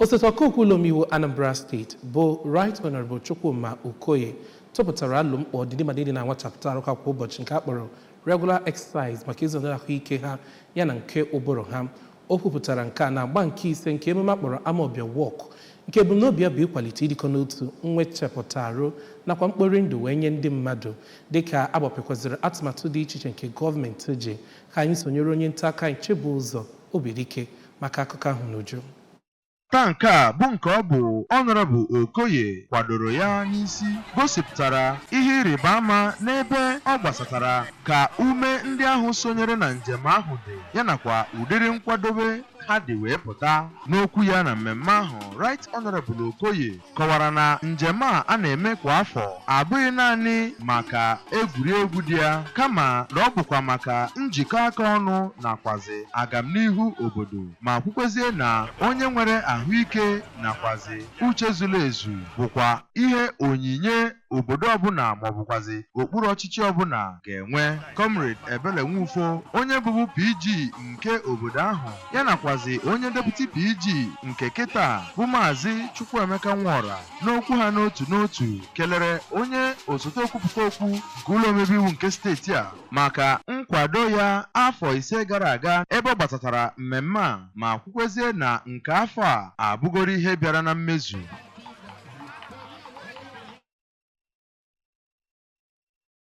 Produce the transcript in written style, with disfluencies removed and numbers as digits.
Osote ọkaokwu ụlọ omeiwu Anambra Steeti bụ Right Honorable Chukwuma Okoye tụpụtara alo mkpa ọ dị ndị mmadụ ịdị na-anwachapụta arụ ha kwa ụbọchị nke a kpọrọ regular exercise maka ịzọnarị ahụike ha ya na nke ụbụrụ ha. O kwupụtara nke a na agba nke ise nke emume a kpọrọ Amawbia Walk, nke ebumnobi ya bụ ịkwalite ịdịkọ n'otu, nwechapụta arụ nakwa mkpori ndụ wee nye ndị mmadụ, dịka agbapekwaziri atụmatụ dị iche iche nke gọọmenti ji. Ka anyị sonyere onye nta akụkọ anyị Chibụzọ Obidike maka akụkọ ahụ n'uju. Taa nke a bụ nke ọ bụ Honorable Okoye kwadoro ya n'isi gosipụtara ihe ịrịba ama n'ebe ọ gbasatara ka ume ndị ahụ sonyere na njem ahụ dị, ya nakwa ụdịrị nkwadobe ha dị wee pụta. N'okwu ya na mmemme ahụ, Right Honorable Okoye kọwara na njem a a na-eme kwa afọ abụghị naanị maka egwuregwu dị ya, kama na ọ bụkwa maka njikọ aka ọnụ nakwazi agamnihu obodo, ma kwukwezie na onye nwere ahụike nakwazi uche zuru ezu bụkwa ihe onyinye obodo ọbụla maọbụkwazi okpuru ọchịchị ọbụla ga-enwe. Comrade Ebele Nwufo, onye bụbu PG nke obodo ahụ, ya nakwazi onye Deputy PG nke kịta bụ Maazị Chukwuemeka Nwora, n'okwu ha n'otu n'otu kelere onye osote okwupụta okwu nke ụlọ omebe iwu nke steeti a maka nkwado ya afọ 5 gara aga ebe ọ gbasatara mmemme a, ma kwukwezie na nke afọ a abụgoro ihe bịara na mmezu.